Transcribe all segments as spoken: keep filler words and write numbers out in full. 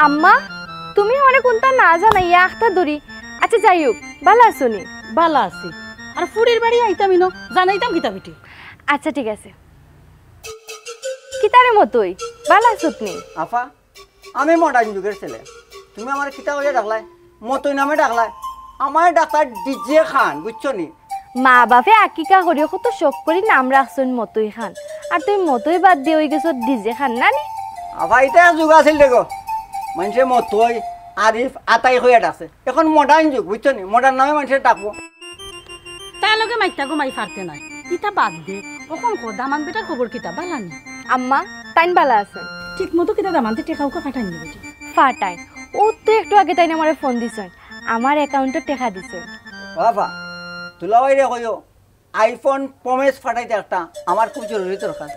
আম্মা, তুমি আমারে কুন্তা না জানাইয়া আখতা ধরি। আচ্ছা, যাই হোক, ভালা আছো নি? ভালা আছি। আর ফুড়ির বাড়ি আইতামই না, জানাইতাম কিতা বেটি? আচ্ছা, ঠিক আছে। কিতা রে মতই, ভালা আছো নি? আফা, আমি মডার্ন যুগর ছেলে, তুমি আমারে কিতা কইয়া ডাকলায়? মতই নামে ডাকলায়? আমারে ডাকতায় ডিজে খান, বুঝছো নি? মা বাপে আকিকা করিয়া কত শখ করি নাম রাখছইন মতই খান, আর তুমি মতই বাদ দিয়া অইগেছো ডিজে খান, না নি? আফা, ইটা এক যুগ আছিল দেখো, মানষে মতই, আরিফ, আতাই কইয়া ডাকছে। এখন মডার্ন যুগ, বুঝছো নি? মডার্ন নামে মানষে ডাকবো। তার লগে মাইতা গো মাই পারতে নায়, ইতা বাদ দে। অখন ক, দামান বেটার খবর কিতা, ভালা নি? আম্মা, তাইন ভালা আছইন। ঠিক মতো কিতা দামান্দে টেকা উকা পাঠাইন নি বেটি? পাঠাইন। অউ তো একটু আগে তাইন আমারে ফোন দিছইন, আমার অ্যাকাউন্টো টেকা দিছইন। বাবা, দুলাভাইরে কইও, iPhone Pro Max পাঠাইতে একটা, আমার খুব জরুরি দরকার।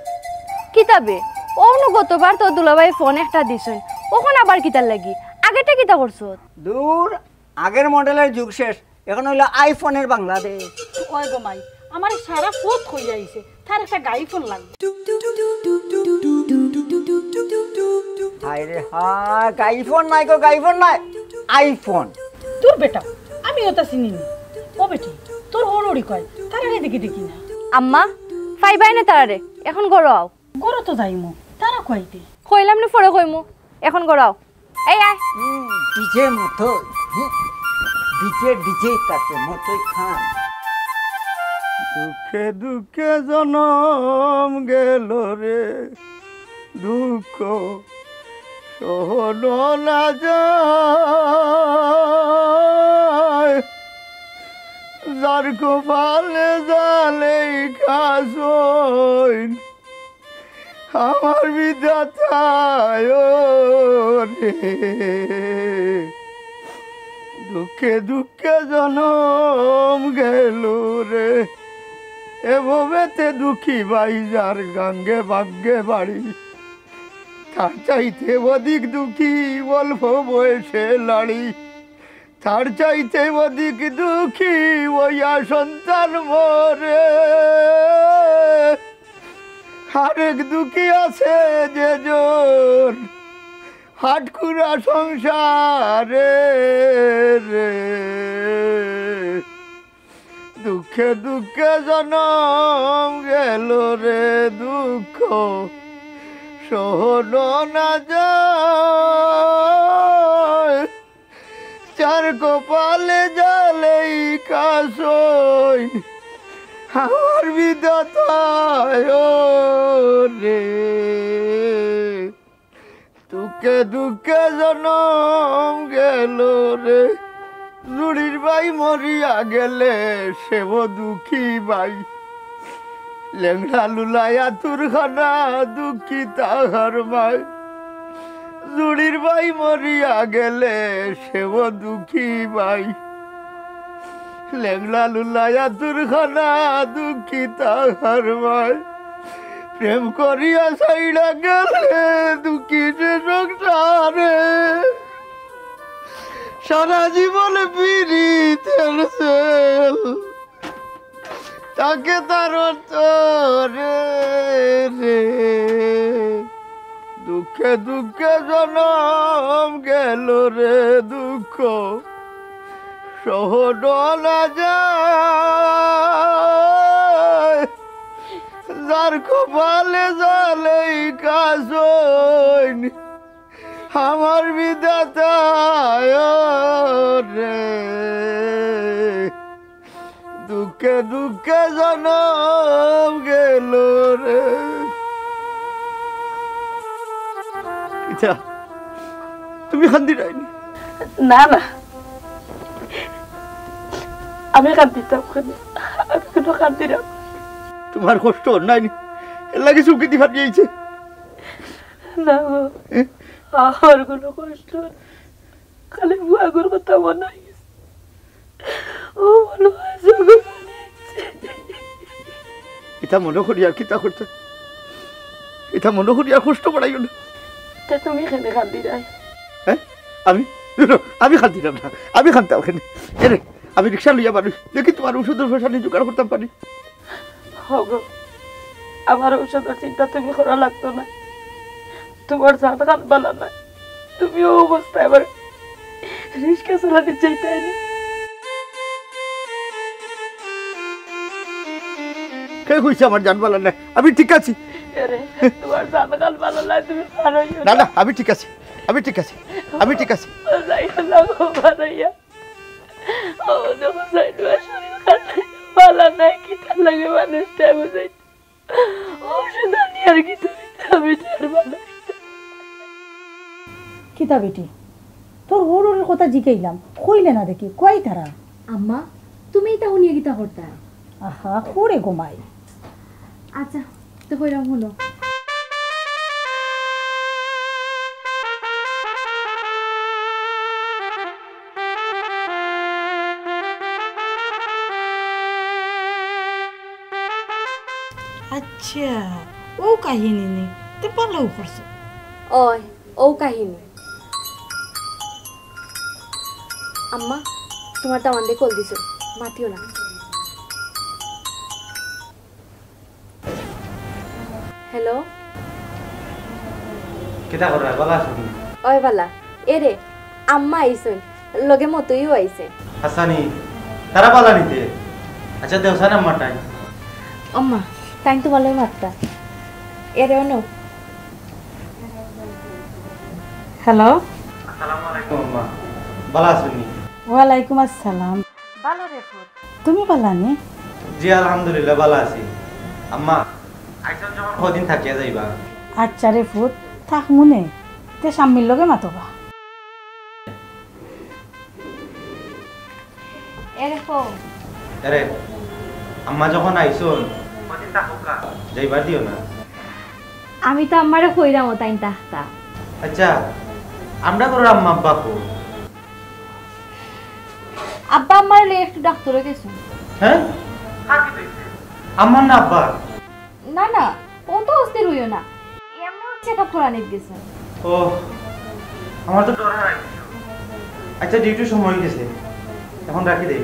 কিতা বে, অউ নু গতবার তো দুলাভাই ফোন একটা দিছইন, অখন আবার কিতার লাগি? আগেটা কিতা করছত? দূর, আগের মডেলের যুগ শেষ, এখন অইলো iPhone-এর বাংলাদেশ। ওই গো মাই, আমারে সারা পথ কইয়া আইছে, তার একটা গাই ফোন লাগবে। হায় রে হায়, গাই ফোন নায় গো, গাই ফোন নায়, iPhone। দূর বেটা, আমি ওটা চিনি না। ও বেটি, তোর হড়হড়ি কয়, তারারে দেখি দেখি না। আম্মা, পাইবায় না তারারে, এখন ঘরো আও। ঘরো তো যাইমু, তারা কইতে। কইলাম না পরে কইমু, এখন ঘরো আও। এই আয়। হুম, ডিজে মতই। হুম, ডিজে, ডিজে কাছে মতই খান। দুঃখে দুঃখে জনম গেল রে, দুঃখ সহন না যায়। যার কপালে যা লেখা সইন, আমার বিধাতায় রে, দুঃখে দুঃখে জনম গেল রে। এ ভবেতে দুঃখী ভাই যার গাঙ্গে বাঙ্গে বাড়ি, তার চাইতে অধিক দুঃখী অল্প বয়সে লাড়ি। তার চাইতে অধিক দুঃখী অইয়া সন্তান মরে। আরেক দুঃখী আছে যে জন হাটকুরা সংসারে রে। দুঃখে দুঃখে জনম গেল রে দুঃখ সহন না যায়। যার কপালে যা লেখা সইন, আমার বিধাতায় রে। দুঃখে দুঃখে জনম গেল রে। জুড়ির ভাই মরিয়া গেলে সেও দুঃখী ভাই। লেংড়া লুলাইয়া তুরখানা দুঃখী তাহার মায়। জুড়ির ভাই মরিয়া গেলে সেও দুঃখী ভাই। লেংড়া লুলাইয়া তুরখানা দুঃখী তাহার মায়। প্রেম করিয়া ছাইড়া গেলে দুঃখী যে সংসারে। সারা জীবন পিরিতের সেল তাকে তার অন্তরে রে। দুঃখে দুঃখে জনম গেল রে দুঃখ সহন না যায়। যার কপালে যা লেখা সইন, আমার বিধাতায় রে। দুঃখে দুঃখে জনম গেল রে। ইতা, তুমি কান্দিরায় নি? না, না, আমি কান্দিতাম কেনে? আমি কুনু কান্দিরাম না। তুমার কষ্ট নাই নি? এরলাগি চউখেদি পানি আইছে? না গো, এ? আমার কুনু কষ্ট নাই। খালি ফুয়াগুর কথা মনো অইগেছে। ও মনো অয় চউখো পানি আইছে। ইতা মনো করি আর কিতা করতে? ইতা মনো করি আর কষ্ট বাড়াইও না। তে তুমি কেনে কান্দিরায়? হ্যাঁ? আমি? আমি কান্দিরাম না। আমি কান্দিতাম কেনে? এরে, আমি রিক্সা লইয়া বারই। দেখি তুমার ঔষধর পয়সা নি জোগাড় করতাম পারি। হগো, আমার ঔষধর চিন্তা তুমি করা লাগতো না। তুমার জান খান বালা নায়। তুমি অউ অবস্থায় আবার রিক্সা চালানি চাইতায় নি? কে কইছে আমার জান বালা নাই? আমি ঠিক আছি। আরে, তোমার জান কাল বালা নাই, তুমি পারো না। না, না, আমি ঠিক আছি, আমি ঠিক আছি, আমি ঠিক আছি। যাইও না গো, পারো না। ও, দেখো, যাই তোমার শরীর খারাপ, বালা নাই, কিতা লাগে মানুষটা বুঝাই। ঔষধ আনি আর কি তুমি, আমি তো আর বালা। কিতা বেটি, তোর হউরর কথা জিকাইলাম, কইলে না দেখি, কই তারা? আম্মা, তুমি ইতা হুনিয়া কিতা করতা? আহা, করে গো মাই। আচ্ছা, তো কইরাম হুনো। আচ্ছা, অউ কাহিনী নি, তে ভালাউ করছো। অয়, অউ কাহিনী। আম্মা, তোমার দামান্দে কল দিছে, মাতিও না। হ্যালো। কিতা কররা, বালা আছো নি? অয় বালা। এরে, আম্মা আইছইন, লগে মতইও আইছে। হাছানি, তারা বালা নি তে? আচ্ছা, দেও ছাইন আম্মার টাইম। আম্মা, টাইম তো ভালোই মাত্রা। এরে, অনু। হ্যালো। আসসালামু আলাইকুম আম্মা, বালা আছো নি? ওয়ালাইকুম আসসালাম। বালা রে পুত, তুমি বালা নি? জি, আলহামদুলিল্লাহ, বালা আছি। আম্মা, আইছইন যখন কদিন থাকিয়া যাইবা। আচ্ছা রে পুত, থাকমু নে, তে শাম্মীর লগে মাতবা। এরে কও। এরে, আম্মা যখন আইছইন, কদিন থাকউক্কা, যাইবার দিও না। আমি তো আম্মারে কইরাম অউ তাইন থাকতা। আচ্ছা, আমরার ঘরর আম্মা আব্বা কই? আব্বা আম্মারে লইয়া একটু ডাক্তারো গেছইন। হ্যাঁ? কার কিতা অইছে? আম্মার না আব্বার? না, না, অত অস্থির অইও না। এমনে চেক আপ করানিত গেছইন। ও, আমার তো ডর হারাই গেছে। আচ্ছা, ডিউটির সময় অই গেছে, এখন রাখি দেই।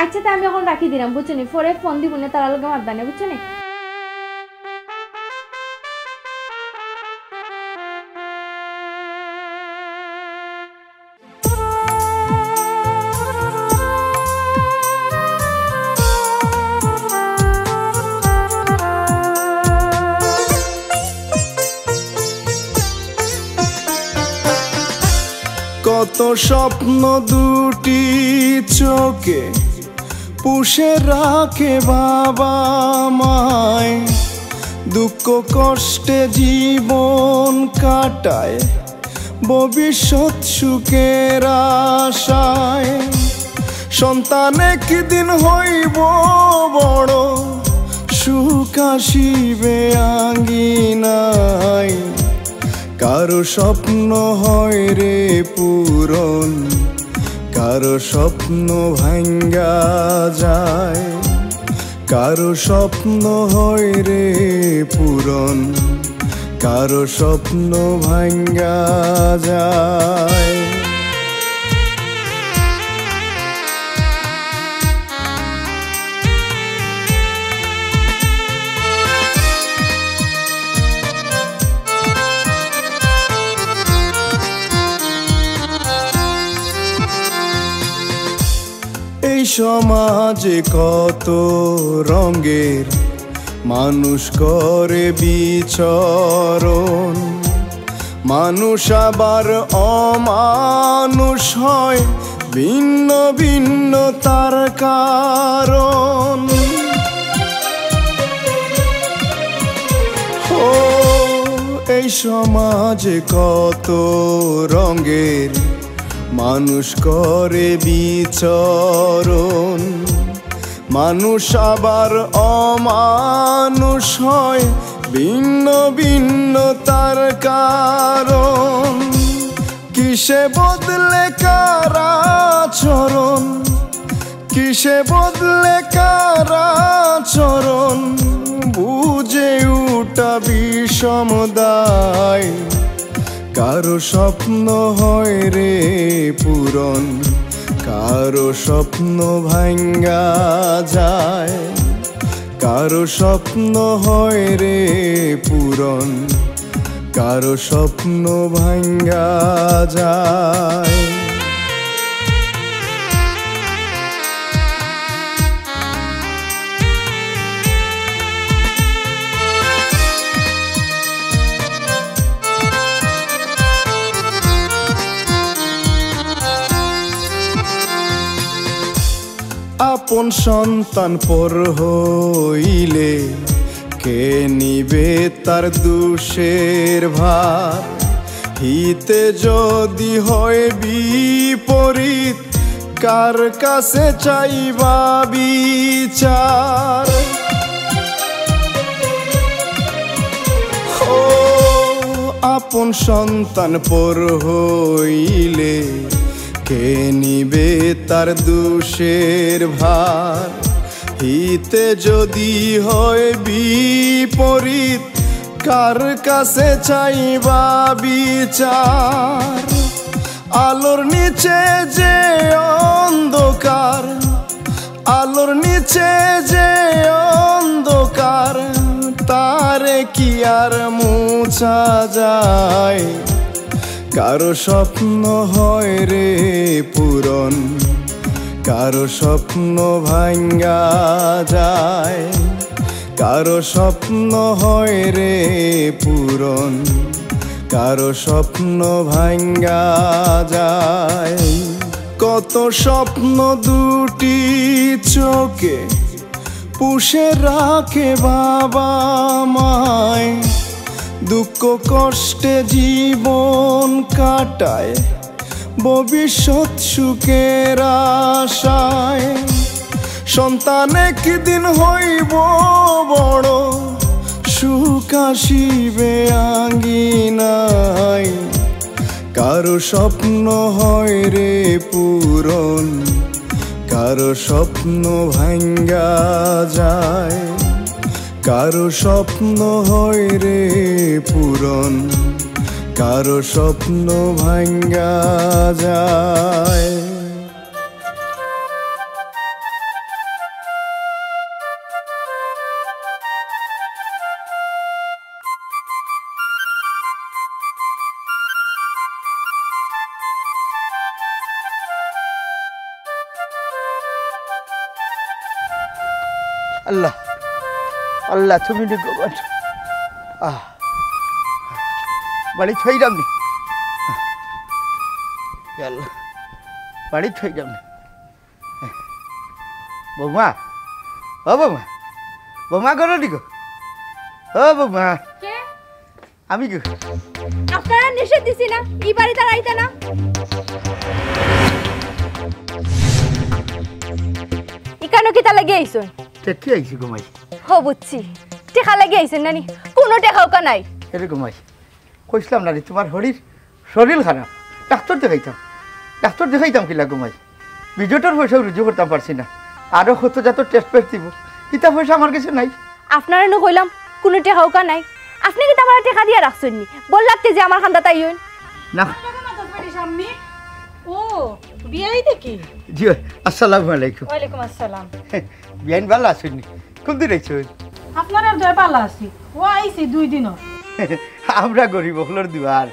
আচ্ছা, তে আমি এখন রাখি দিরাম, বুঝছো নি? পরে ফোন দিমুনে, তারার লগে মাতবানে, বুঝছো নি? কত স্বপ্ন দুটি চোখে পুষে রাখে বাবা মায়, দুঃখ কষ্টে জীবন কাটায় ভবিষ্যৎ সুখের আশায়। সন্তান একদিন হইব বড়, সুখ আসিবে আঙ্গিনায়। কারো স্বপ্ন হয় রে পূরণ, কারো স্বপ্ন ভাঙ্গা যায়। কারো স্বপ্ন হয় রে পূরণ, কারো স্বপ্ন ভাঙ্গা যায়। এই সমাজে কত রঙের মানুষ করে বিচরণ, মানুষ আবার অমানুষ হয় ভিন্ন ভিন্ন তার কারণ। ও, এই সমাজে কত রঙের মানুষ করে বিচরণ, মানুষ আবার অমানুষ হয় ভিন্ন ভিন্ন তার কারণ। কিসে বদলে কার আচরণ, কিসে বদলে কার আচরণ, বুঝে উঠা বিষম দায়। কারো স্বপ্ন হয় রে পূরণ, কারো স্বপ্ন ভাঙ্গা যায়। কারো স্বপ্ন হয় রে পূরণ, কারো স্বপ্ন ভাঙ্গা যায়। আপন সন্তান পর হইলে কে নিবে তার দুষের ভার? হিতে যদি হয় বিপরীত, কার কাছে চাইবা বিচার? ও, আপন সন্তান পর হইলে কে নিবে তার দুষের ভার? হিতে যদি হয় বিপরীত, কার কাছে চাইবা বিচার? আলোর নিচে যে অন্ধকার, আলোর নিচে যে অন্ধকার, তারে কি আর মুছা যায়? কারো স্বপ্ন হয় রে পূরণ, কারো স্বপ্ন ভাঙ্গা যায়। কারো স্বপ্ন হয় রে পূরণ, কারো স্বপ্ন ভাঙ্গা যায়। কত স্বপ্ন দুটি চোখে পুষে রাখে বাবা মায়, দুঃখ কষ্টে জীবন কাটায় ভবিষ্যৎ সুখের আশায়। সন্তান একদিন হইব বড়, সুখ আসিবে আঙ্গিনায়। কারো স্বপ্ন হয় রে পূরণ, কারো স্বপ্ন ভাঙ্গা যায়। কারো স্বপ্ন হয় রে পূরণ, কারো স্বপ্ন ভাঙ্গা যায়। আল্লাহ, আল্লাহ, তুমি নি গো বাঁচাও। আহ, বাড়িত পাইরাম নি। ইয়া আল্লাহ, বাড়িত পাইরাম নি। বৌমা, ও বৌমা, বৌমা ঘরো নি গো? ও বৌমা, কে? আমি গো। আপনারে নিষেধ দিছি না, ই বাড়িত আর আইতা না। ইকানো কিতা লাগি আইছইন? তে কি আইছি গো মাই? হ, বুঝছি, টেকা লাগি আইছইন নানি? কুনু টেকা উকা নাই। এরে গো মাই, কইছলাম না রে, তুমার শরীর, শরীর খারাপ, ডাক্তর দেখাইতাম, ডাক্তর দেখাইতাম কিলা গো মাই? বিজেটর পয়সাও রুজি করতাম পারছি না, আরো কত জাতর টেস্ট ফেস্ট দিব, ইতা পয়সা আমার গেছে নাই। আপনারে নু কইলাম কুনু টেকা উকা নাই, আপনে কিতা আমারে টেকা দিয়া রাখছইন নি? বললাতে যে আমার কান্দাত আইন। না। আপনাকে মাথাত পাড়ি সামনে। ও, বিয়াই দেখি। জি, আসসালামু আলাইকুম। ওয়ালাইকুম আসসালাম। বিয়াইন ভালা আছইন নি? কুন দিন আইছইন? আপনার আর দয়া ভালা আছি। ও আইছি দুই দিন। আমরা গরিব অকলর দুয়ার।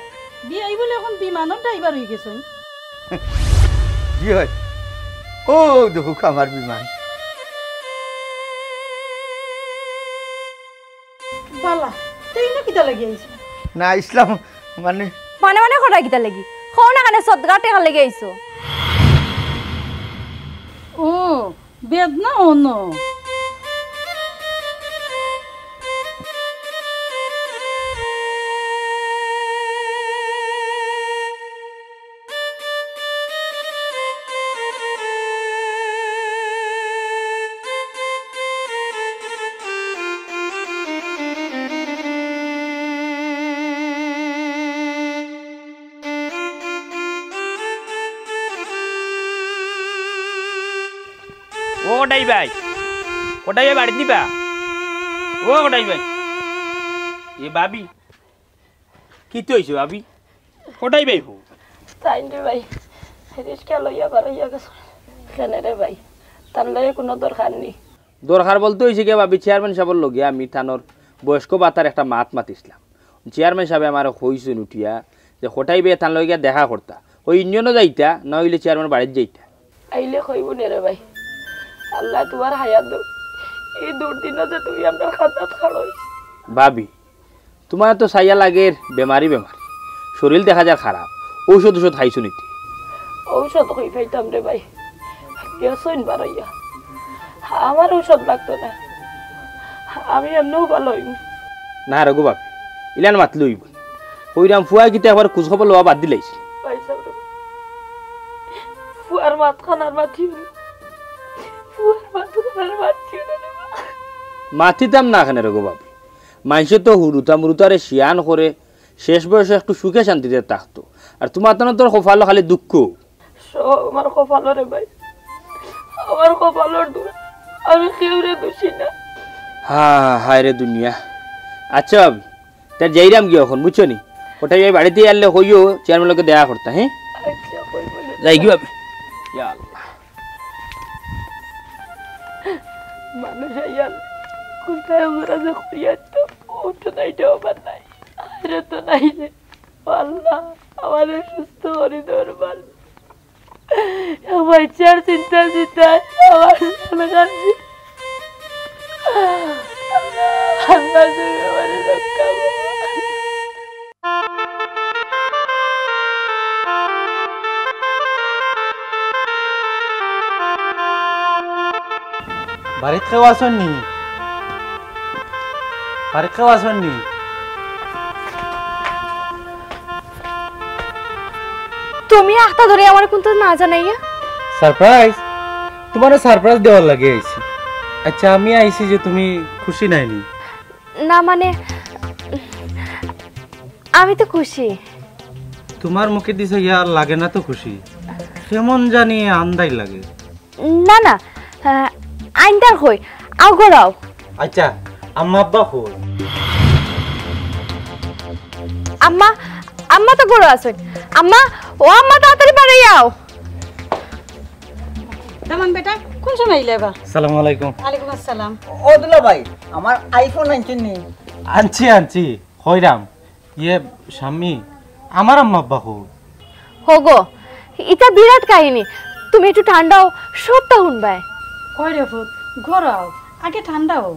বিয়াই বলে এখন বিমানর ড্রাইভার অই গেছইন। জি অয়। ও দেখউক্কা আমার বিমান। বালা, তে ইনো কিতা লাগি আইছইন? না, ইসলাম মানে মানে মানে করার কিতা লাগি? কও না কেনে সদকা টেকার লাগি আইছো? ও, বেদনা অনো। ও কটাই ভাই, কটাই ভাই বাড়িত নিবা? ও কটাই ভাই, এ ভাবি, কিতা অইছে ভাবি? কটাই ভাই হো? তাইন রে ভাই, রিস্কা লইয়া বার অইয়া গেছে। কেনে রে ভাই, তান লগে কুনু দরকার নি? দরকার বলতে অইছে গিয়া ভাবি, চেয়ারম্যান সাবর লগে আমি তানর বয়স্ক ভাতার একটা মাত মাতিছলাম। চেয়ারম্যান সাবে আমারে কইছইন উঠিয়া যে কটাই ভাইয়ে তান লগে গিয়া দেখা করতা, অউ ইউনিয়নো যাইতা, না অইলে চেয়ারম্যানর বাড়িত যাইতা। আইলে কইবো নে রে ভাই, আল্লায় তুমার হায়াত দেউক, ই দুর্দিনো যে তুমি আমরার কান্দাত খাড়ইছো। ভাবি, তুমারে তো চাইয়া লাগের বেমারি বেমারি, শরীল দেখা যার খারাপ, ঔষধ ঔষধ খাইছো নি তে? ঔষধ কই পাইতাম রে ভাই, গেছইন বারইয়া, আমার ঔষধ লাগতো না, আমি এমনেউ ভালা অইমু। না রে গো বাপ, ইলান মাতলে অইবো নি? কইরাম ফুয়ায় কিতা একবার খুজ খবর লওয়া বাদ দিলাইছে। ভাই সাব রে, ফুয়ার মাতখান আর মাতিও না, ফুয়ার মাতখান আর মাতিও না রে বা। মাতিতাম না কেনে রে গো বাপ, মাইনষে তো হুরুতা মুরুতারে শিয়ান করে, শেষ বয়সে একটু সুখে শান্তিতে থাকতো। আর তুমার তান তোর কপালো খালি দুঃখ। সব আমার কপালো রে ভাই, আমার কপালর দোষ, আমি কেউরে দোষী না। হা, হায় রে দুনিয়া। আচ্ছা ভাবি, তে যাইরাম গিয়া অখন, বুঝছো নি? কটাই ভাই বাড়িত আইলে কইও, চেয়ারম্যানর লগে দেখা করতা, হে? আচ্ছা, কইবো নে। যাই গি ভাবি। ইয়া আল্লাহ। মানুষ আইয়াল, কোথায় ওরা যে করিয়া তো, উঠো নাই, যাও বা নাই। আরে তো নাই রে। ও আল্লাহ, আমারে সুস্থ করি দেও রে বাল। ও বাচ্চার চিন্তা চিন্তায় আমার মনে কান্দি। আল্লাহ, আল্লাহ, তুমি আমারে রক্ষা করো। বাড়িত কেউ আছইন নি? বাড়িত কেউ আছইন নি? তুমি আখতা ধরি আমারে কুন্তা না জানাইয়া? সারপ্রাইজ? তুমারে সারপ্রাইজ দেওয়ার লাগি আইছি। আচ্ছা, আমি আইছি যে তুমি খুশি নায় নি? না মানে, আমি তো খুশি। তুমার মুখেদি চাইয়া লাগে না তো খুশি, কেমন জানি আন্দাই লাগে। না না, আহ, আইন্দার কই, আও ঘরো আও। আচ্ছা, আম্মা আব্বা কই? আম্মা, আম্মা তো ঘরো আছইন। আম্মা, ও আম্মা, তাড়াতাড়ি বাড়ি আও। দামান বেটা, কুন সময় আইলে বা? সালামু আলাইকুম। ওয়ালাইকুম আসসালাম। ও দুলা ভাই, আমার iPhone আনছইন নি? আনছি, আনছি। কইরাম, ইয়ে, শাম্মী, আমার আম্মা আব্বা কই? হগো, ইটা বিরাট কাহিনী। তুমি একটু ঠান্ডা অও, সবটা হুনবায়। কই রে ফুত, ঘরো আও, আগে ঠান্ডা অও।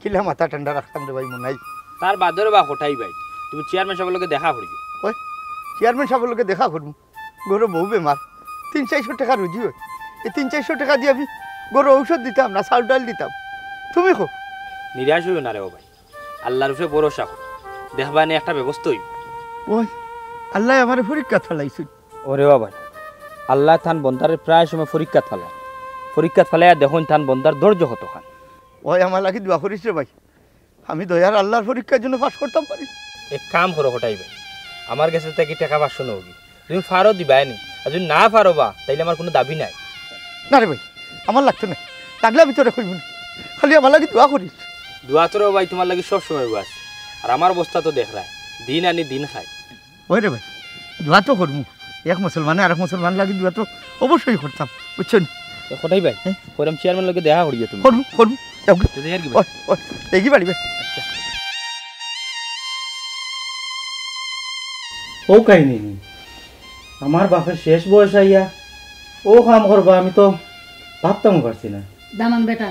কিলা মাথা ঠান্ডা রাখতাম রে ভাই, মনাই। তার বাদে রে বা কটাই ভাই, তুমি চেয়ারম্যান সাবর লগে দেখা করিও। ওই, চেয়ারম্যান সাবর লগে দেখা করমু? ঘরো বউ বেমার, তিন চাইরশো টেকা রুজি অয়। এই তিন চাইরশো টেকা দি আমি ঘরো ঔষধ দিতাম না, চাউল ডাইল দিতাম। তুমি কও। নিরাশ অইও না রে ও ভাই, আল্লার উপরে ভরসা করো, দেখবায় নে একটা ব্যবস্থা অইবো। ওই, আল্লায় আমারে পরীক্ষাত ফালাইছইন। ওরে বাবা, আল্লায় তান বন্দারে প্রায় সময় পরীক্ষাত ফালাইন। পরীক্ষাত ফালাইয়া দেখইন তান বন্দার ধৈর্য কতখান। ওই আমার লাগি দোয়া করিস রে ভাই, আমি দয়ার আল্লার পরীক্ষার জন্য পাস করতাম পারি। এক কাম করো কটাই ভাই, আমার গেছে থাকি টেকা পাঁচশো নেওগি, তুমি পারো দিবায় নি, আর যদি না পারো বা, তাইলে আমার কুনু দাবি নাই। না রে ভাই, আমার লাগতো নায়, লাগলে আমি তোরে কইমু নে, খালি আমার লাগি দোয়া করিস। দোয়া তো রে ভাই তুমার লাগি সব সময় অইবো আছে, আর আমার অবস্থা তো দেখরায়, দিন আনি দিন খাই। ওই রে ভাই, দোয়া তো করমু, এক মুসলমানে আরেক মুসলমান লাগি দোয়া তো অবশ্যই করতাম, বুঝছো নি? এ কটাই ভাই, হ্যাঁ? কইরাম চেয়ারম্যান লগে দেখা করিও তুমি। করমু, করমু। যাও গি। তো যাই আর কি ভাই। ওই, ওই, এই কি বাড়ি ভাই? আচ্ছা। ও কাহিনী নি। আমার বাপের শেষ বয়স আইয়া ও কাম করবা, আমি তো ভাবতামও পারছি না। দামান বেটা,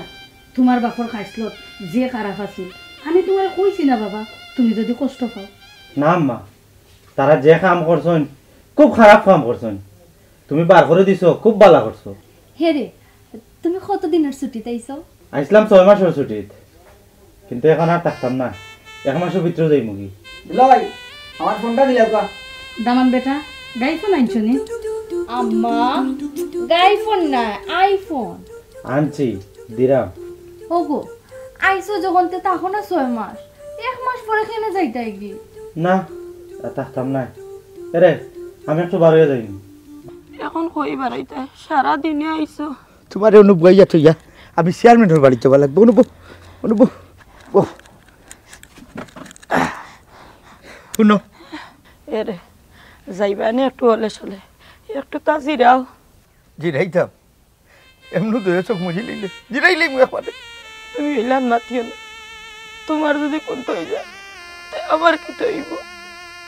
তুমার বাপর খাইছলত যে খারাপ আছিল, আমি তুমারে কইছি না বাবা, তুমি যদি কষ্ট পাও। না আম্মা, তারা যে কাম করছইন, খুব খারাপ কাম করছইন। তুমি বার করি দিছো, খুব ভালা করছো। হে রে, তুমি কতদিনর ছুটিত আইছো? আইছলাম ছয় মাসর ছুটিত, কিন্তু অখন আর থাকতাম না, এক মাসর ভিতরে যাইমুগি। দুলাভাই, আমার ফোনটা দিলাউক্কা। দামান বেটা, গাই ফোন আনছো নি? আম্মা, গাই ফোন না, iPhone। আনছি, দিরাম। ওগো, আইছো যখন তে থাকো না ছয় মাস, এক মাস পরে কেনে যাইতায়গি? না, আর থাকতাম না। এরে, আমি একটু বার অইয়া যাইমু। অখন কই বারাইতায়? সারা দিনে আইছো। তুমারে অনো বওয়াইয়া থইয়া আমি চেয়ারম্যানর বাড়িত যাওয়া লাগবো। অনো বও, অনো বও, বও। হুনো। এরে, যাইবায় নে একটু হলে চলে, একটু তা জিরাও। জিরাইতাম? এমনে দুইও চোখ মুজিলিলে জিরাইলিমু একবারে। তুমি ইলান মাতিও না, তুমার যদি কুন্তা অই যায়। আমার কিতা অইবো?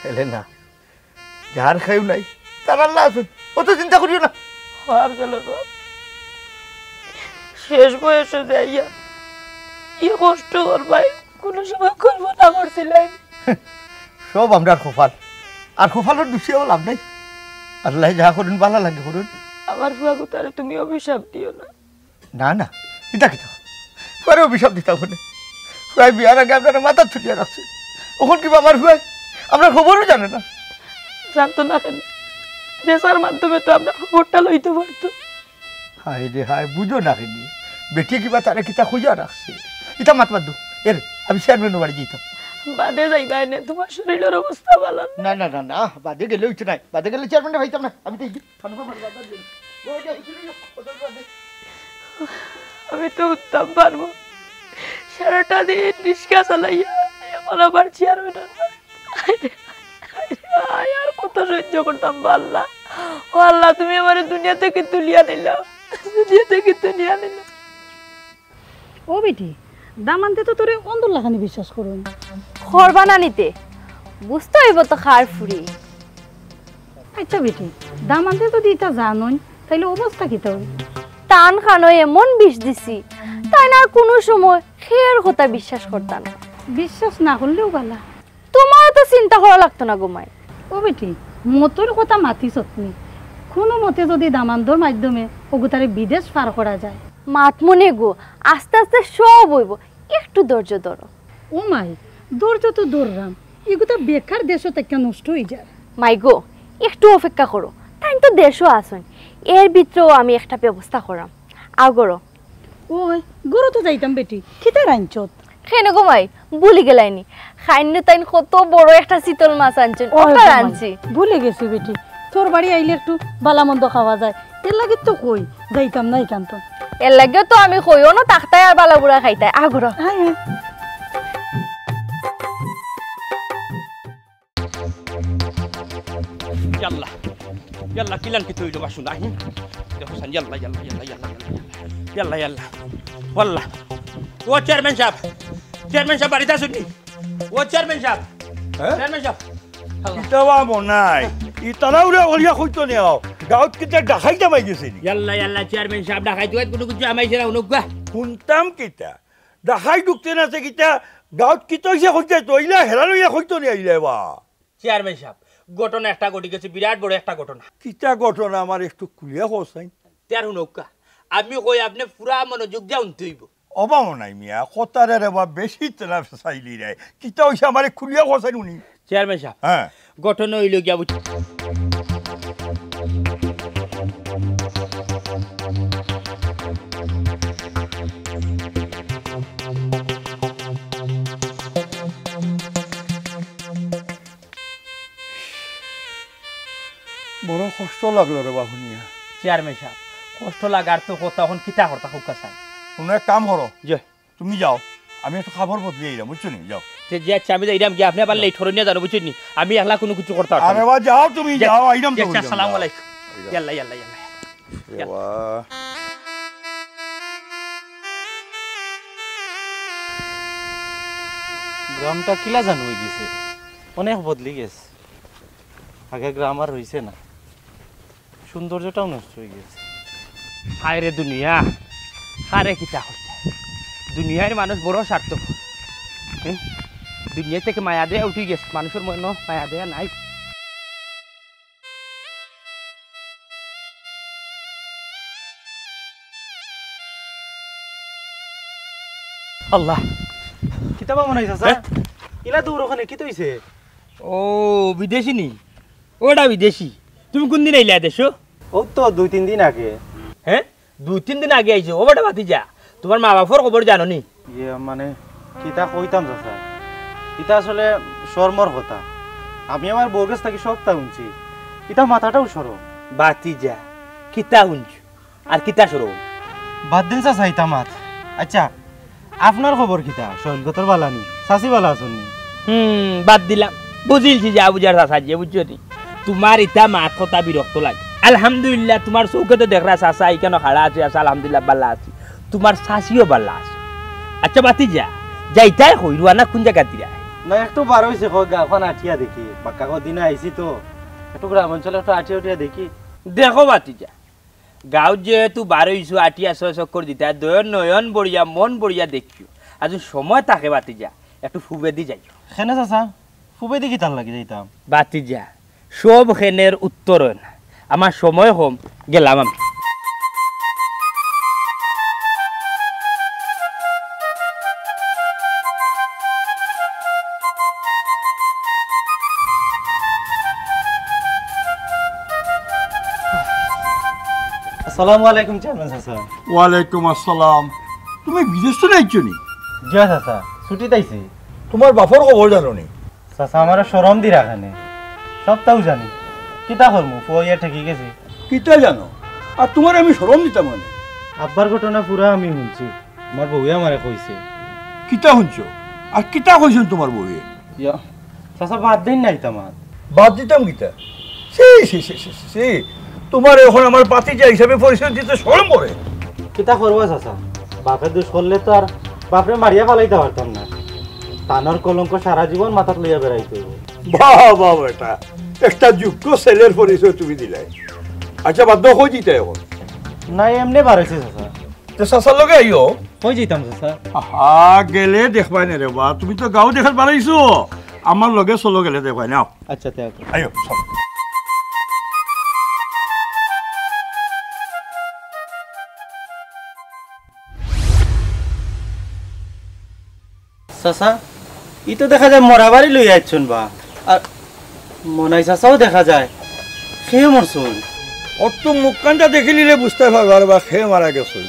এলে না, যার কেউ নাই, তার আল্লাহ আছইন, অত চিন্তা করিও না। ও আফজলর বাপ, শেষ বয়সে যাইয়া ই কষ্ট করবায়, কুনু সময় কল্পনা করছিলায় নি? সব আমরার কপাল, আর কপালর দুষিয়াও লাভ নাই। আল্লায় যা করইন, ভালা লাগি করইন। আমার ফুয়াগুতারে তুমি অভিশাপ দিও না। না, না, ইতা কিতা? ফুয়ারে অভিশাপ দিতাম কেনে? ফুয়ায় বিয়ার আগে আপনারে মাথাত তুলিয়া রাখছে। অখন কিবা আমার ফুয়ায় আমরার খবরও জানে না। জানতো না কেনে? রেসার মাধ্যমে তো আমরার খবরটা লইতো পারতো। হায় রে হায়, বুঝো না কেনে? বেটিয়ে কিবা তারে কিতা কইয়া রাখছে। ইতা মাত বাদ দেও। এরে, আমি চেয়ারম্যানর বাড়ি যাইতাম। বাদে যাইবায় নে, তুমার শরীলর অবস্থা ভালা না। না, না, না, না, বাদে গেলে অইতো নায়। বাদে গেলে চেয়ারম্যানরে পাইতাম না। আমি তো এই যে আমি তো উঠতাম পারমু। সারাটা দিন রিক্সা চালাইয়া, অখন আবার চেয়ারম্যান অইলাম। আয়, আর কত সহ্য করতাম, আল্লাহ। ও আল্লাহ, তুমি আমারে দুনিয়া থাকি তুলিয়া নিলাও, দুনিয়া থাকি তুলিয়া নিলাও। ও বেটি, দামান্দে তো তোরে অন্ধর লাখানি বিশ্বাস করইন। করবা না নি তে, বুঝতে অইবো তো কার ফুড়ি। আচ্ছা বেটি, দামান্দে যদি ইতা জানইন, তাইলে অবস্থা কিতা অইবো? তান কানো এমন বিষ দিছি, তাইন আর কুনু সময় কেউর কথা বিশ্বাস করতা না। বিশ্বাস না করলেও ভালা। তুমারও তো চিন্তা করা লাগতো না গো মাই। ও বেটি, মতর কথা মাতিছত নি। কুনু মতে যদি দামান্দর মাধ্যমে অগুতারে বিদেশ পার করা যায়। মাতমু নে গো, আস্তে আস্তে সব অইবো, একটু ধৈর্য ধরো। ও মাই, ধৈর্য তো ধররাম, ইগুতা বেকার দেশো থাকিয়া নষ্ট অইযার। মাই গো, একটু অপেক্ষা করো, তাইন তো দেশো আছইন, এর ভিতরেও আমি একটা ব্যবস্থা করাম। আও গরো। ওই, গরো তো যাইতাম বেটি, কিতা রানছত? কেনে গো মাই, ভুলি গেলায় নি? কাইন্নু তাইন কত বড় একটা চিতল মাছ আনছইন, ওই ওটা গো মাই, রানছি। ভুলি গেছি বেটি, তোর বাড়ি আইলে একটু ভালা মন্দ খাওয়া যায়, এর লাগি তো কই যাইতাম না ইখান তো। এর লাগিও তো আমি কই, অনো থাকতায় আর ভালা বুরা খাইতায়। আও গরো। আয়, আয়। ইয়াল্লা, ইয়াল্লা, কিলান কিতা অইলো বা হুনো। দেখো সান, ইয়াল্লা, ইয়াল্লা, ইয়াল্লা। ওয়াল্লা। ও চেয়ারম্যান সাব, চেয়ারম্যান সাব বাড়িত আছইন নি? ও চেয়ারম্যান সাব, হ্যাঁ? চেয়ারম্যান সাব। আল্লাহ। কিতা বা মনাই, ই তাড়াহুড়া করিয়া কইতো নি আও। গাঁওত কিতা ডাকাইত হামাই গেছে নি? ইয়াল্লা, ইয়াল্লা, চেয়ারম্যান সাব, ডাকাইত কুনু কিচ্ছু হামাইছে না, হুনউক্কা। হুনতাম কিতা? ডাকাইত ঢুকতে না আছে কিতা? গাঁওত কিতা অইছে কইতে তো, ইলা হেরান অইয়া কইতো নি আইলে বা। চেয়ারম্যান সাব, ঘটনা একটা ঘটি গেছে, বিরাট বড় একটা ঘটনা। কিতা ঘটনা আমারে একটু খুলিয়া কও চাইন? তে আর হুনউক্কা, আমি কই আপনে পুরা মনোযোগ দিয়া হুনতে অইবো। ওবা মনাই মিয়া, কথারে রে বা বেশি তেলা ফেসাইলি রে। কিতা অইছে আমারে খুলিয়া কও চাইন হুনি। চেয়ারম্যান সাব, হ্যাঁ। ঘটনা অইলো গিয়া বুঝ- বড় কষ্ট লাগলো রে বা হুনিয়া। চেয়ারম্যান সাব, কষ্ট লাগার তো কথা, অখন কিতা করতা কউক্কা চাইন। কুনু এক কাম করো, জি। তুমি যাও, আমি একটু কাপড় বদলি আইরাম, বুঝছো নি? যাও। তে জি আচ্ছা, আমি যাইরাম গিয়া, আপনে আবার যাও। লেট করইন না জানো, বুঝছইন নি? আমি একলা কুনু কিচ্ছু করতাম পারতাম না। আরে বা যাও তুমি, জি, যাও, আইরাম জি, তো আচ্ছা, হইলাম, আসসালামু যাও। আলাইকুম। যাও। ইয়াল্লা, ইয়াল্লা, ইয়াল্লা। রে বা। গ্রামটা কিলা জানো অই গেছে, অনেক বদলি গেছে। আগে গ্রাম আর রইছে না, সৌন্দর্যটাও নষ্ট অই গেছে। হায় রে দুনিয়া, কারে কিতা করতে? দুনিয়ার মানুষ বড় স্বার্থপর। হুম? দুনিয়া থাকি মায়া দয়া উঠি গেছে, মানুষর মনো মায়া দয়া নাই। আল্লাহ। কিতা বা মনাই চাচা? হ্যাঁ? ইলা দৌড় অখানে, কিতা অইছে? ও, বিদেশি নি? ওটা বিদেশি। তুমি কুনদিন আইলা দেশো? অউ তো দুই তিন দিন আগে। হ্যাঁ? দুই তিন দিন আগে আইছো? ও বেটা ভাতিজা, তুমার মা-বাফর খবর জানো নি? ইয়ে, মানে, কিতা কইতাম চাচা? ইতা আসলে শরমর কথা। আমি আমার বউর গেছ থাকি সবতা হুনছি। ইতা মাথাটাও শরম। ভাতিজা, কিতা হুনছো? আর কিতা শরম? বাদ দিন চাচা ইতা মাত। আচ্ছা, আপনার খবর কিতা? শরীল-গতর বালা নি? চাচি বালা আছইন নি? হুম, বাদ দিলাম। বুঝিলছি যা বুঝার চাচা যে, বুঝছো নি? তুমার ইতা মাত কথা বিরক্ত লাগে। আলহামদুলিল্লাহ, তুমার চউখে তো দেখরা চাচা ইখানো খাড়া আছে, আছে, আলহামদুলিল্লাহ, বালা আছি। তুমার চাচিও বালা আছে। আচ্ছা, ভাতিজা, যাইতায় কই? রওয়ানা কুন জাগাত দিরায়? না, একটু বার অইছি, কই গাঁওখান আটিয়া দেখি, বাক্কা কদিন আইছি তো, একটু গ্রাম অঞ্চলে একটু আটিয়া উটিয়া দেখি। দেখো ভাতিজা, গাঁওত যেহেতু বার অইছো, আটিয়া ছয় চক্কর দিতা, দয় নয়ন বড়িয়া, মন বড়িয়া দেখিও। আর যদি সময় থাকে ভাতিজা, একটু ফুবেদি যাইও। কেনে চাচা, ফুবেদি কিতার লাগি যাইতাম? ভাতিজা, সব খেনের উত্তর অয় না। আমার সময় কম, গেলাম আমি। আসসালামু আলাইকুম চেয়ারম্যান চাচা। ওয়ালাইকুম আসসালাম। তুমি বিদেশ থনে আইছো নি? জি অয় চাচা, ছুটিত আইছি। তুমার বাপর খবর জানো নি? চাচা, আমারে শরম দি রাখে নি। সবতাউ জানি। কিতা করমু, ফুয়া অইয়া ঠেকি গেছি। কিতা জানো? আর তুমারে আমি শরম দিতাম কেনে? আব্বার ঘটনা পুরা আমি হুনছি। আমার বউয়ে আমারে কইছে। কিতা হুনছো? আর কিতা কইছইন তুমার বউয়ে? ইয়া, চাচা, বাদ দেইন না ইতা মাত। বাদ দিতাম কিতা? ছি, ছি, ছি, ছি, ছি, ছি। তুমারে অখন আমার ভাতিজা হিসাবে পরিচয় দিতে শরম করে। কিতা করবা চাচা? বাপে দুষ করলে তো আর বাপরে মারিয়া ফালাইতাম পারতাম না। তানর কলঙ্ক সারা জীবন মাথাত লইয়া বেড়াইতে অইবো। বাহ, বাহ, বেটা, একটা যোগ্য ছেলের পরিচয় তুমি দিলায়। আচ্ছা, বাদ দেও, কই যাইতায় অখন? না, এমনে বার অইছি চাচা। তে চাচার লগে আইও। কই যাইতাম চাচা? আহা, গেলে দেখবায় না রে বা, তুমি তো গাঁও দেখাত বার অইছো, আমার লগে চলো, গেলে দেখবায় না। আচ্ছা, তে আও। আইও, চলো। চাচা, ই তো দেখা যায় মরা বাড়ি লইয়া আইছইন বা। আর মনাই চাচাও দেখা যায়, কে মরছইন? অত মুখখানটা দেখিলিলে বুঝতায় পারবা রে বা, কে মারা গেছইন।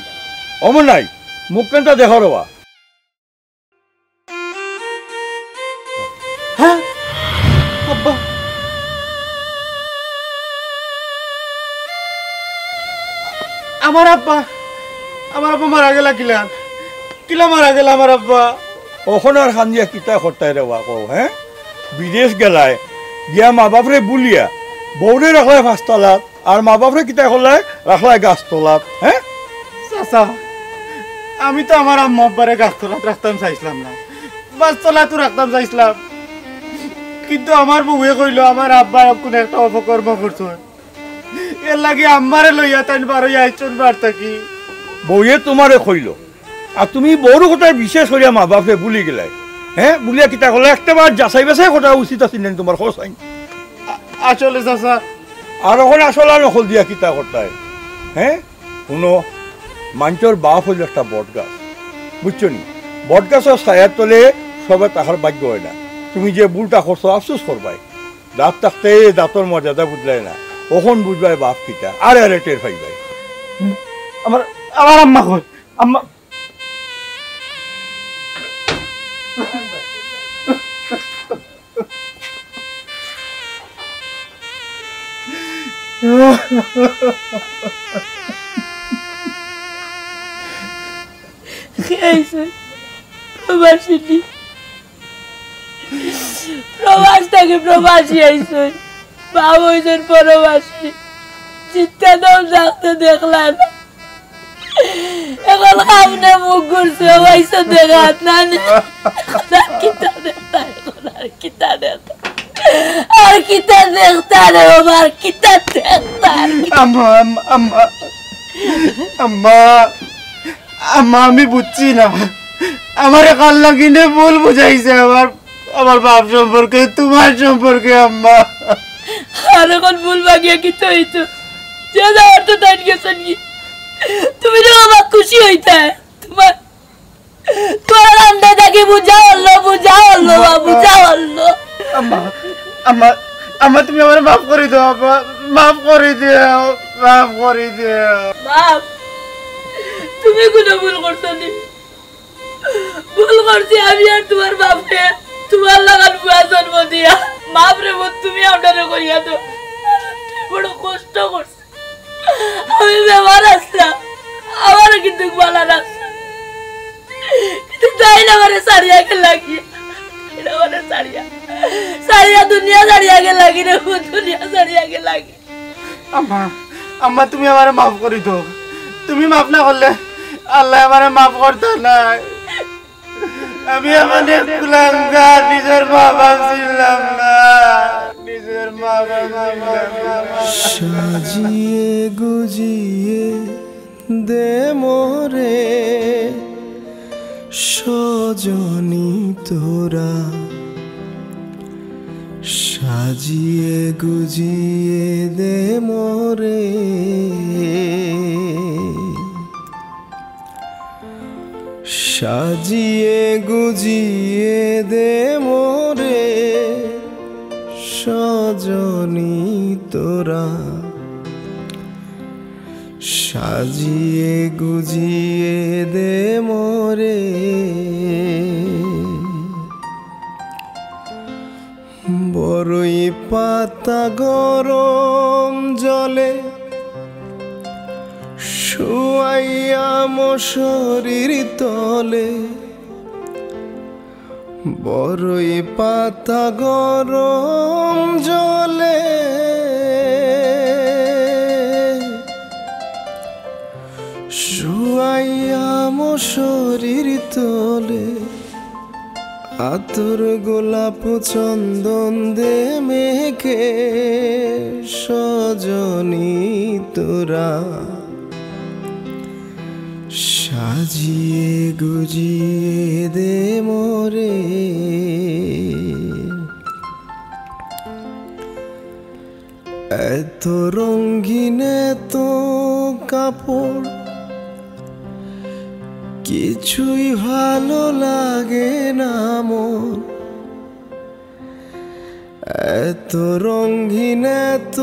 ও মনাই, মুখখানটা দেখো রে বা। হ্যাঁ? আব্বা। আমার আব্বা, আমার আব্বা মারা গেলা কিলা? কিলা মারা গেলা আমার আব্বা? অখন আর কান্দিয়া কিতা করতায় রে বা কও, হ্যাঁ? বিদেশ গেলায়, গিয়া মা বাপরে ভুলিয়া, বউরে রাখলায় পাঁচতলাত, আর মা বাপরে কিতা করলায়? রাখলায় গাছতলাত, হ্যাঁ? চাচা, আমি তো আমার আম্মা আব্বারে গাছতলাত রাখতাম চাইছলাম না, বাসতলাতউ রাখতাম চাইছলাম, কিন্তু আমার বউয়ে কইলো আমার আব্বায় কুনু একটা অপকর্ম করছইন, এরলাগি আম্মারে লইয়া তাইন বারইয়া আইছইন বার থাকি। বউয়ে তুমারে কইলো, আর তুমি বউর কথায় বিশ্বাস করিয়া মা বাপরে ভুলি গেলায়, হ্যাঁ? ভুলিয়া কিতা করলায়? একটা বার যাচাই বাছাই করা উচিত আছিল না নি তুমার, কও চাইন? আ-, আসলে চাচা। আর অখন আসল আর নকল দিয়া কিতা করতায়, হ্যাঁ? হুনো, মানষর বাপ অইলো একটা বট গাছ, বুঝছো নি? বট গাছর ছায়ার তলে সবে থাকার ভাগ্য অয় না। তুমি যে ভুলটা করছো, আফসোস করবায়। দাঁত থাকতে দাঁতর মর্যাদা বুঝলায় না, অখন বুঝবায় বাপ কিতা, আরে আরে টের পাইবায়। আমার, আমার আম্মা কই? আম্মা। কে আইছে? প্রবাসী নি? প্রবাস থাকি প্রবাসী আইছে। বাপ অইছইন প্রবাসী। চিন্তা দাও, থাকতে দেখলা না। অখন সামনে মুখ ঘুরছে, অইছে দেখাত না নি। আর কিতা দেখতা, অখন আর কিতা দেখতা? আর কিতা দেখতা রে বাবা, আর কিতা দেখতা? আর কিতা? আম্মা, আম্মা, আম্মা, আম্মা, আম্মা, আমি বুঝছি না। আমারে কার লাগিনে ভুল বুঝাইছে আমার, আমার বাপ সম্পর্কে, তুমার সম্পর্কে, আম্মা। আর অখন ভুল ভাঙিয়া কিতা অইতো? যে যাওয়ার তো তাইন গেছইন গি। তুমি না বাবা খুশি অইতায়। তুমার, তুমার আন্দা থাকি বুঝা অইলো, বুঝা অইলো, বা, বুঝা অইলো। আম্মা, আম্মা, আম্মা, তুমি আমারে মাফ করি দেও, আম্মা, মাফ করি দেও, মাফ করি দেও। বাপ, তুমি কুনু ভুল করছো নি? ভুল করছি আমি আর তুমার বাপে, তুমার লাখান ফুয়া জন্ম দিয়া। মাফ রে বোন, তুমি আমরারে করিয়া দেও। বড় কষ্ট করছি। আমি বেমার আছলাম, আমারে কিন্তু বালা রাখছে। কিন্তু তাইন আমারে ছাড়িয়া গেলা গি। তাইন আমারে ছাড়িয়া, ছাড়িয়া দুনিয়া ছাড়িয়া গেলা গি রে, দুনিয়া ছাড়িয়া গেলা গি। আম্মা, আম্মা, তুমি আমারে মাফ করি দেও। তুমি মাফ না করলে আল্লায় আমারে মাফ করতা নায়। আমি এমন এক কুলাঙ্গার, নিজের মা বাপ চিনলাম না, নিজের মা বাপ চিনলাম না। সাজিয়ে গুজিয়ে দে মোরে সজনী তোরা, সাজিয়ে গুজিয়ে দে মোরে। সাজিয়ে গুজিয়ে দে মোরে সজনী তোরা, সাজিয়ে গুজিয়ে দে মোরে। বড়ই পাতা গরম জলে শুয়াইয়া মশারির তলে, বড়ই পাতা গরম জলে শুয়াইয়া মশারির তলে, আতর গোলাপ চন্দন দে মেখে সজনী তোরা, সাজিয়ে গুজিয়ে দে মোরে। এত রঙিন এত কাপড়, কিছুই ভালো লাগে না মোর। এত রঙিন এত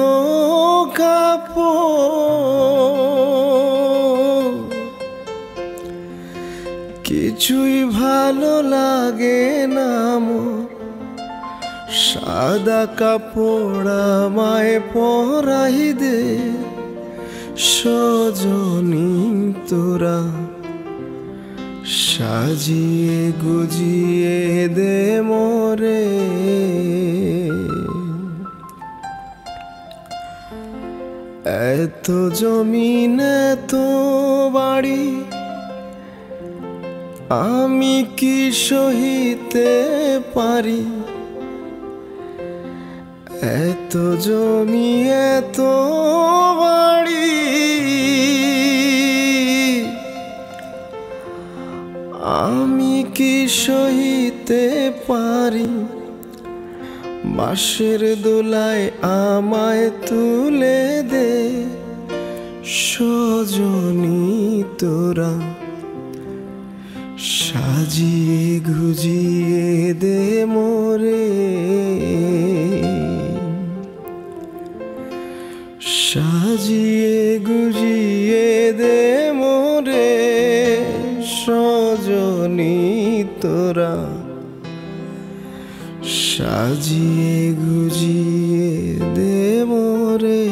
কাপড়, কিছুই ভালো লাগে না মোর। সাদা কাপড় আমায় পরাই দে সজনী তোরা, সাজিয়ে গুজিয়ে দে মোরে। এত জমিন এত বাড়ি, আমি কি সহিতে পারি? এত জমি এত বাড়ি, আমি কি সহিতে পারি? বাঁশের দোলায় আমায় তুলে দে সজনী তোরা, সাজিয়ে গুজিয়ে দে মোরে। সাজিয়ে গুজিয়ে দে মোরে সজনী তোরা, সাজিয়ে গুজিয়ে দে মোরে।